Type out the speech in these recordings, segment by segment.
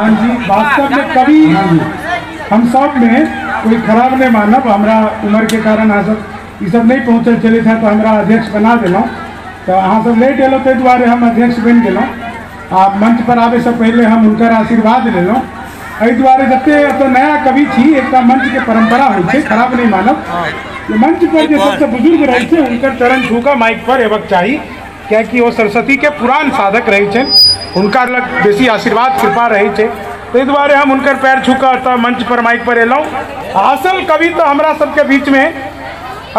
प्रधान जी वास्तव में कवि हम सब में कोई खराब नहीं मानब। हमरा उम्र के कारण अहाँ सब ई सब नहीं पहुँचल चले था तो हमरा अध्यक्ष बना देलहुँ, तो अहाँ सब लेट एलहुँ ताहि दुआरे हम अध्यक्ष बनि गेलहुँ। आ मंच पर आबे से पहले हम हुनकर आशीर्वाद लेलहुँ। एहि दुआरे जते एतऽ नया कवि छी, एकटा मंच के परंपरा होइ छै, खराब नहीं मानब जे मंच पर जे सबसे बुजुर्ग रहै छै हुनकर चरण छू कऽ माइक पर एबक चाही, कियाकि ओ सरस्वती के पुरान साधक रहै छनि, हुनका लग बेसी आशीर्वाद कृपा रहै छै। ताहि दुआरे हम हुनकर पैर छू कऽ एतऽ मंच पर माइक पर एलहुँ। असल कवि तऽ हमरा सबके बीचमे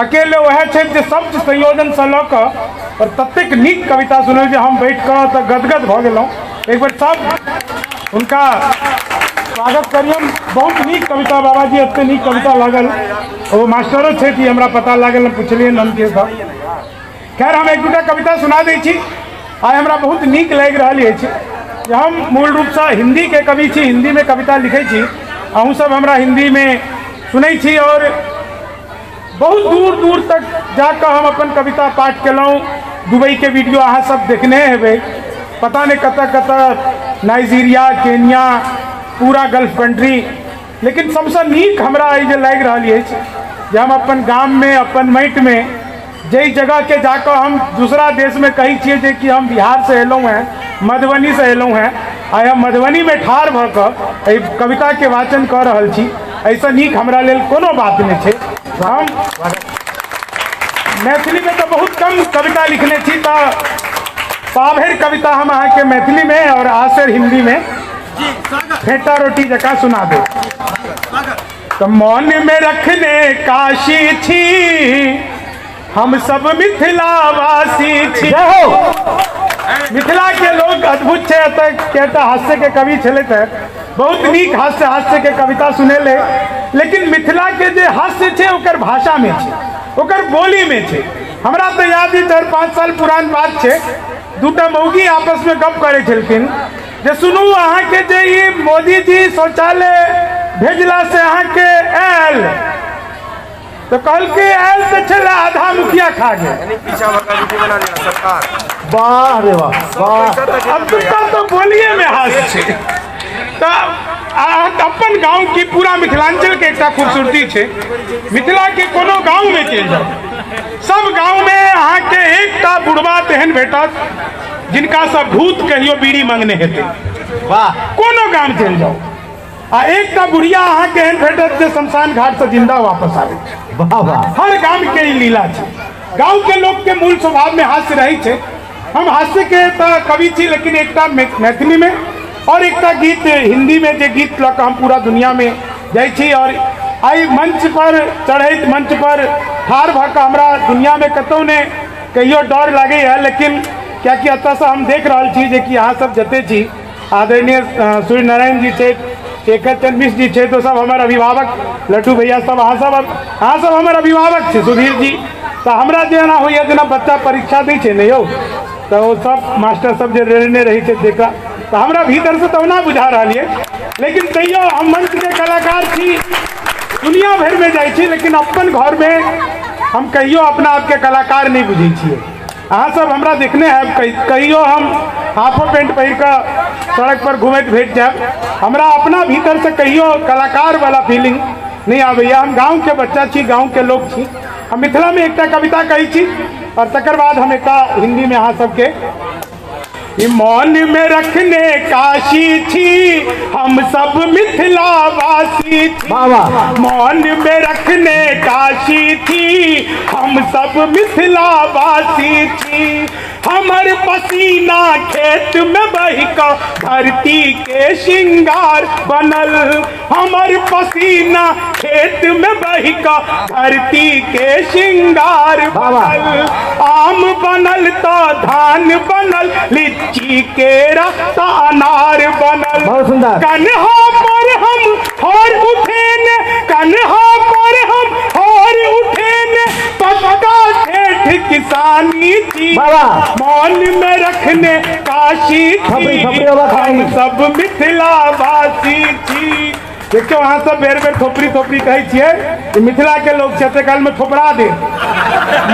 अकेले वएह छथि जे शब्द संयोजनसँ लऽ कऽ और ततेक नीक कविता सुनल जे हम बैठ कऽ तऽ गदगद भऽ गेलहुँ। एक बेर सब हुनका स्वागत करियन। बहुत नीक कविता बाबाजी, एते नीक कविता लागल। ओ मास्टरो छथि, हमरा पता लागल, हम पुछलियनि हुनकेसँ। खैर हम एक दूटा कविता सुना दै छी। आइ हमरा बहुत नीक लागि रहल अछि जे हम मूल रूपसँ हिन्दीके कवि छी, हिन्दीमे कविता लिखै छी, अहूँ सब हमरा हिन्दीमे सुनै छी और बहुत दूर दूर तक जाकऽ हम अपन कविता पाठ केलहुँ। दुबईके वीडियो अहाँ सब देखने हेबै, पता नहि कतऽ कतऽ, नाइजीरिया, केनिया, पूरा गल्फ कंट्री। लेकिन सबसँ नीक हमरा एहि जे लागि रहल अछि जे हम अपन गाममे, अपन माटिमे, जाहि जगहके जाकऽ हम दूसरा देशमे कहै छियै जे कि हम बिहारसँ एलहुँ हेँ, मधुबनीसँ एलहुँ हेँ, आइ हम मधुबनीमे ठाढ़ भऽ कऽ एहि कविताके वाचन कऽ रहल छी। एहिसँ नीक हमरा लेल कोनो बात नहि छै। हम मैथिलीमे तऽ बहुत कम कविता लिखने छी, तऽ पाभरि कविता हम अहाँके मैथिलीमे और आसर हिन्दीमे फेटा रोटी जकाँ सुना देब। तऽ मन में रखने काशी छी, हम सब मिथिलावासी छी। जय हो। मिथिला के लोग अद्भुत छै। एतऽ कएटा हास्य के कवि छलथि हेँ, बहुत नीक हास्य हास्य के कविता सुनेले। लेकिन मिथिला के जे हास्य छै ओकर भाषा में छै, ओकर बोली में छै। हमरा तऽ याद है 4-5 साल पुरान बात छै, दूटा मौगी आपस में गप करै छलखिन जे सुनू अहाँके जे ई मोदी जी शौचालय भेजला से अहाँके आयल, तऽ कहलकै आयल तऽ छलै, आधा मुखिया खा गेल। यानी पीछा भगा रोटी बना लिया सरकार। वाह रे वाह, वाह। अब दूटा तऽ बोलिए में हाथ छै। तऽ अपन गाँव के पूरा मिथिलांचल के एकटा खूबसूरती छै, मिथिला के कोनो गाँव में चलि जाउ, सब गाँव में अहाँके एकटा बुढ़वा तेहन भेटत जिनका सब भूत कहियो बीड़ी मंगने हेतै। वाह। कोनो गाम चलि जाउ आ एकटा बुढ़िया अहाँके एहन भेटत जे शमशान घाट से जिंदा वापस आबै छै। वाह वाह। हर गाम के ई लीला छै। गाँव के लोग के मूल स्वभाव में हास्य रहै छै। हम हास्य के तऽ कवि छी, लेकिन एकटा मैथिली में और एकटा गीत हिंदी में, जे गीत लऽ कऽ हम पूरा दुनिया में जाइ छी और आइ मंच पर चढ़ैत, मंच पर ठाढ़ भऽ कऽ हमरा दुनिया में कतहु नहि कहियो डर लागैए। लेकिन कियाकि एतऽसँ हम देख रहल छी जे कि अहाँ सब जते छी, आदरणीय सूर्य नारायण जी छथि, शेखर चंद्र मिश्र जी छथि, ओ सब हमर अभिभावक, लड्डू भैया सब, अहाँ सब हमर अभिभावक छी, सुधीर जी। तऽ हमरा जेना होइए जेना बच्चा परीक्षा दै छै ने यौ, तऽ ओ सब मास्टर सब जे लेने रहै छै देखा, तऽ हमरा भीतरसँ तऽ ओना बुझा रहल यऽ। लेकिन तैयो हम मंचके कलाकार छी, दुनिया भरिमे जाइ छी, लेकिन अपन घरमे हम कहियो अपना आपके कलाकार नहि बुझै छियै। अहाँ सब हमरा देखने हैब, कहियो हम हाफो पेंट पहिर कऽ सड़क पर घुमैत भेट जायब, हमरा अपना भीतरसँ कहियो कलाकार वाला फीलिंग नहि आबैए। हम गाँवके बच्चा छी, गाँवके लोक छी। हम मिथिलामे एकटा कविता कहै छी और तकर बाद हम एकटा हिन्दीमे अहाँ सबके। मन में रखने काशी छी, हम सब मिथिलावासी छी। वाह। मन में रखने काशी छी, हम सब मिथिलावासी छी। हमर पसीना खेत में बहि कऽ धरती के श्रृंगार बनल। हमर पसीना खेत में बहि कऽ धरती के श्रृंगार बनल। आम बनल तऽ धान बनल, लीची केरा तऽ अनार बनल। बहुत सुंदर। कन्हा पर हम हर उठेन, कन्हा पर हम हर उठेन, पक्का ठेठ किसानी थी। वाह। मन में रखने काशी थी, थपड़ी, थपड़ी वाला खाई। हम सब मिथिलावासी थी। देखियौ अहाँ सब बेर बेर थोपड़ी थोपड़ी कहै छियै, ई मिथिला के लोग छै, एते काल में थोपड़ा दे।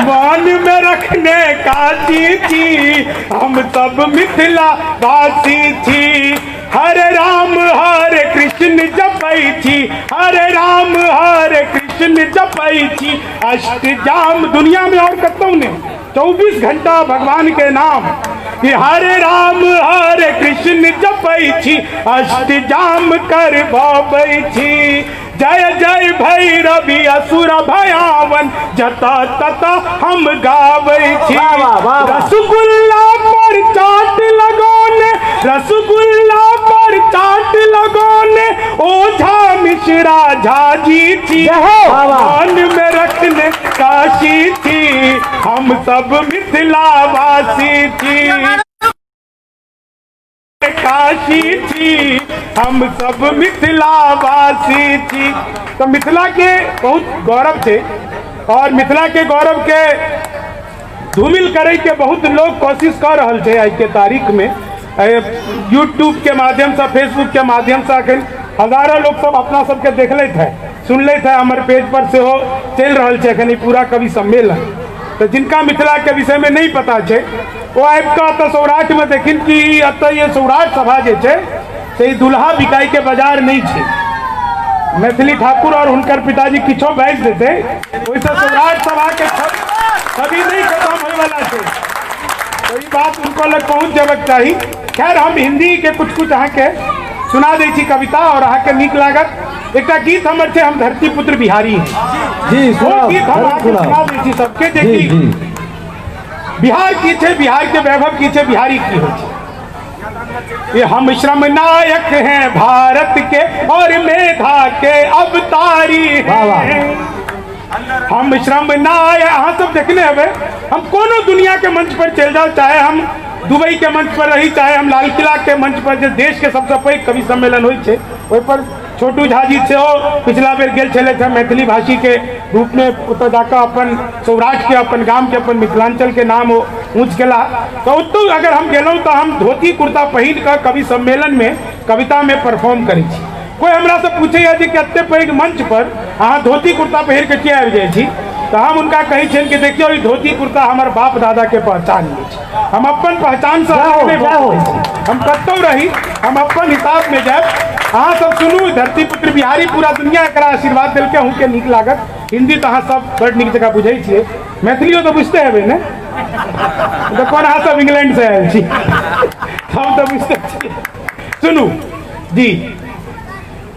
मन में रखने काशी थी, हम सब मिथिलावासी थी। हरे राम हरे कृष्ण जपै छी, हरे राम हरे कृष्ण जपै छी। अष्टजाम दुनिया में और कतौ नहि, 24 घंटा भगवान के नाम कि हरे राम हरे कृष्ण जपै छी, अष्टजाम करबाबै छी। जय जय भैरवी असुर भयावन, जता तता हम गाबै छी। वाह, वाह, वाह, वाह। रसगुल्ला पर चाट लगौने, रसगुल्ला पर चाट लगौने, ओझा मिश्रा झाजी छी। जय हो, वाह, वाह। मन में रखने काशी थी, हम सब मिथिलावासी थी। काशी थी, हम सब मिथिलावासी थी। तो मिथिला के बहुत गौरव थे और मिथिला के गौरव के धूमिल करे के बहुत लोग कोशिश कर रहल छै आइ के तारीख में। यूट्यूब के माध्यम से, फेसबुक के माध्यम से अखन हजारों लोग सब अपना सबके देख लैत है, सुन लैत है। हमर पेज पर सेहो चलि रहल छै अखन ई पूरा कवि सम्मेलन। तो जिनका मिथिला के विषय में नहीं पता छै, ओ आबि कऽ एतऽ सौराठ में देखिन कि एतऽ ये सौराठ सभा जे छै से ई दुल्हा बिकाई के बाजार नहीं छै। मैथिली ठाकुर और हुनकर पिताजी किछो बाजि देतै, ओहिसँ सौराठ सभा के छवि नहीं खत्म होय वाला छै। तो ई बात उनको लग पहुँच जेबाक चाही। खैर, हम हिंदी के कुछ कुछ अहाँके सुना दै छी कविता और अहाँके नीक लागत। एकटा गीत हमर छै, हम धरती पुत्र बिहारी हैं। जी, ओ सुनाउ। गीत हम जरूर अहाँके सुनाउ। सुना दै छी सबके जे जी कि जी बिहार की छै, बिहार के वैभव की छै, बिहारी की होइ छै। ये हम श्रम नायक हैं भारत के और मेधा के अवतारी वाह, वाह। हैं। हम श्रम नायक, अहाँ सब देखने हेबै, हम कोनो दुनिया के मंच पर चलि जाउ, चाहे हम दुबई के मंच पर रही, चाहे हम लाल किला के मंच पर, जे देश के सबसँ पैघ कवि सम्मेलन होइ छै, ओहि पर छोटू झा जी सेहो पिछला बेर गेल छलथि हेँ मैथिली भाषी के रूप में। ओतऽ जाकऽ अपन सौराठ के, अपन गाम के, अपन मिथिलांचल के नाम ओ ऊँच केला। तऽ ओतौ अगर हम गेलहुँ तऽ हम धोती कुर्ता पहिन कऽ कवि सम्मेलन में कविता में परफॉर्म करै छी। कोई हमरासँ पूछैए जे कते पैघ मंच पर अहाँ धोती कुर्ता पहिर के किया आबि जाइ छी, तऽ हम हुनका कहै छियनि कि देखियौ, ई धोती कुर्ता हमर बाप दादा के पहचान अछि, हम अपन पहचान से जय हो, अलग नहि जय भऽ हो। सकै छी। हम कतौ रही, हम अपन हिसाब में जायब। अहाँ सब सुनू, धरती पुत्र बिहारी, पूरा दुनिया एकरा आशीर्वाद देलकै। अहूँके नीक लागत। हिंदी तऽ अहाँ सब बड़ नीक जकाँ बुझै छियै, मैथिलियो तऽ बुझते हेबै ने? तऽ कोन अहाँ सब इंग्लैंड से आयल छी? हम तऽ बुझते छियै। सुनू जी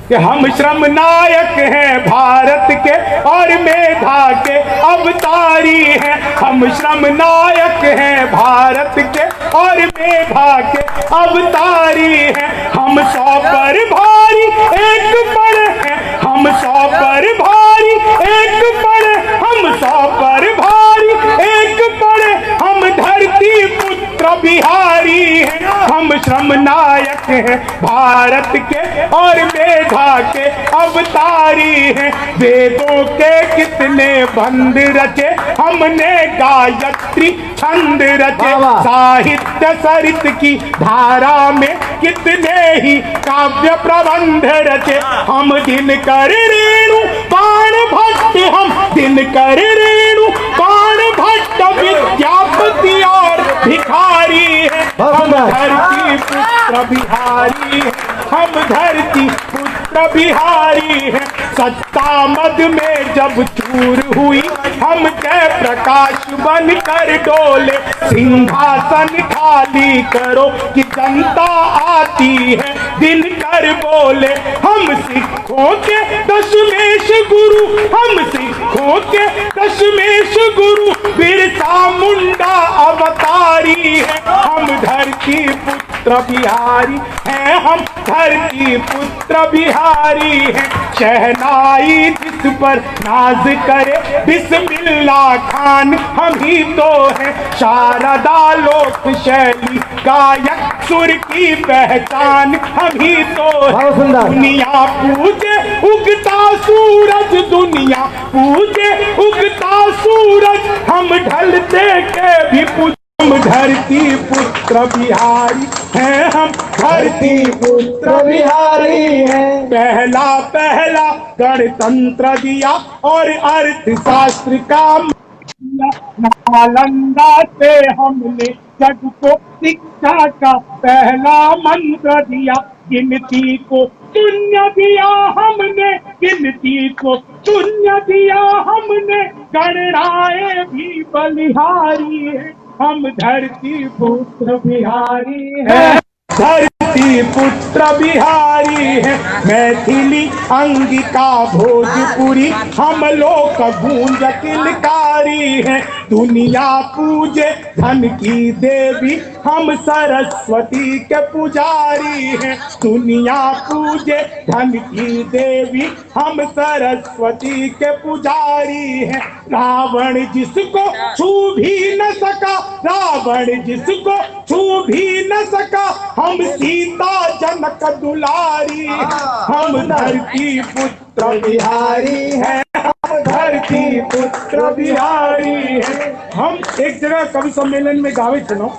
कि हम श्रम नायक हैं भारत के और मेधा के अवतारी हैं। हम श्रम नायक हैं भारत के और मेधा के अवतारी हैं। हम 100 पर भारी एक पर हैं, हम 100 पर भारी एक पर, हम 100 पर भारी एक पर, हम धरती पुत्र बिहारी हैं। हम श्रम नायक हैं भारत के और मेधा के अवतारी हैं। वेदों के कितने बंद रचे हमने, गायत्री छंद रचे, वाह, वाह। साहित्य सरित की धारा में कितने ही काव्य प्रबंध रचे। हम दिनकर रेणु बाण भट्ट, हम दिनकर रेणु बाण भट्ट, विद्यापति और भिखारी है। बहुत हम सुंदर। धरती पुत्र बिहारी है, हम धरती पुत्र बिहारी है। सत्ता मद में जब चूर हुई, हम जय प्रकाश बन कर डोले। सिंहासन खाली करो कि जनता आती है दिन कर बोले। हम सिखों के दशमेश गुरु, हम सिखों के दशमेश गुरु, बिरसा मुंडा अवतारी है। हम धरती पुत्र बिहारी हैं, हम धरती पुत्र बिहारी हैं। शहनाई जिस पर नाज करे बिस्मिल्ला खान हम ही तो हैं। शारदा लोक शैली गायक सुर की पहचान हम ही तो हैं। बहुत सुंदर। दुनिया पूजे उगता सूरज, दुनिया पूजे उगता सूरज, हम ढलते के भी पूज। हम धरती पुत्र बिहारी हैं, हम धरती पुत्र बिहारी है। पहला पहला गणतंत्र दिया और अर्थशास्त्र का दिया। नालंदा से हमने जग को शिक्षा का पहला मंत्र दिया। गिनती को शून्य दिया हमने, गिनती को शून्य दिया हमने, गणराए भी बलिहारी है। हम धरती पुत्र बिहारी है, धरती पुत्र बिहारी है। मैथिली अंगिका भोजपुरी हम लोक गूंज किलकारी है। दुनिया पूजे धन की देवी, हम सरस्वती के पुजारी हैं। दुनिया पूजे धन की देवी, हम सरस्वती के पुजारी हैं। रावण जिसको छू भी न सका, रावण जिसको छू भी न सका, हम सीता जनक दुलारी। हम धरती पुत्र बिहारी हैं, हम धरती पुत्र बिहारी हैं। हम एक जगह कवि सम्मेलन में गावे छलहुँ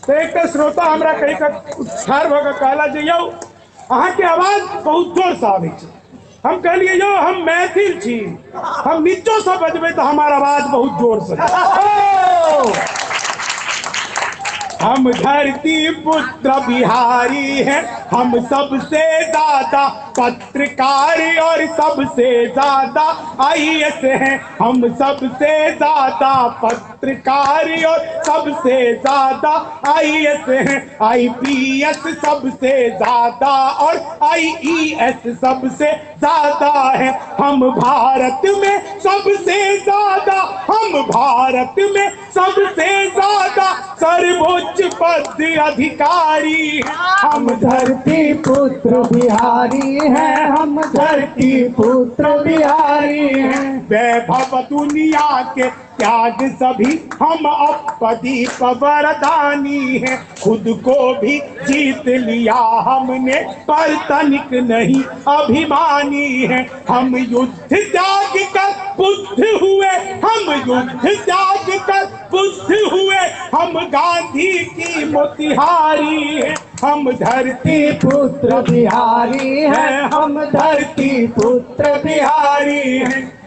तो एक श्रोता हमरा कहि कऽ ठाढ़ भऽ कऽ कहला जे यौ अहाँके आवाज बहुत जोरसँ आबै छै। हम कहलियै यौ हम मैथिल छी, हम नीचोसँ बजबै तऽ हमर आवाज बहुत जोरसँ। हम धरती पुत्र बिहारी हैं, हम सबसे ज्यादा पत्रकार और सबसे ज्यादा आईएएस हैं। हम सबसे ज्यादा पत्रकार और सबसे ज्यादा आईएएस हैं। आईपीएस सबसे ज्यादा और आईईएस सबसे ज्यादा है। हम भारत में सबसे ज्यादा, हम भारत में सबसे ज्यादा सर्वोच्च पद अधिकारी। हम धरती पुत्र बिहारी हैं, हम धरती पुत्र बिहारी हैं। वैभव दुनिया के त्याग सभी, हम अपदीप वरदानी हैं। खुद को भी जीत लिया हमने, पर तनिक नहीं अभिमानी है। हम युद्ध त्याग कर बुद्ध हुए, हम युद्ध त्याग कर बुद्ध हुए, हम गांधी की मोतिहारी हैं। हम धरती पुत्र बिहारी हैं, हम धरती पुत्र बिहारी हैं।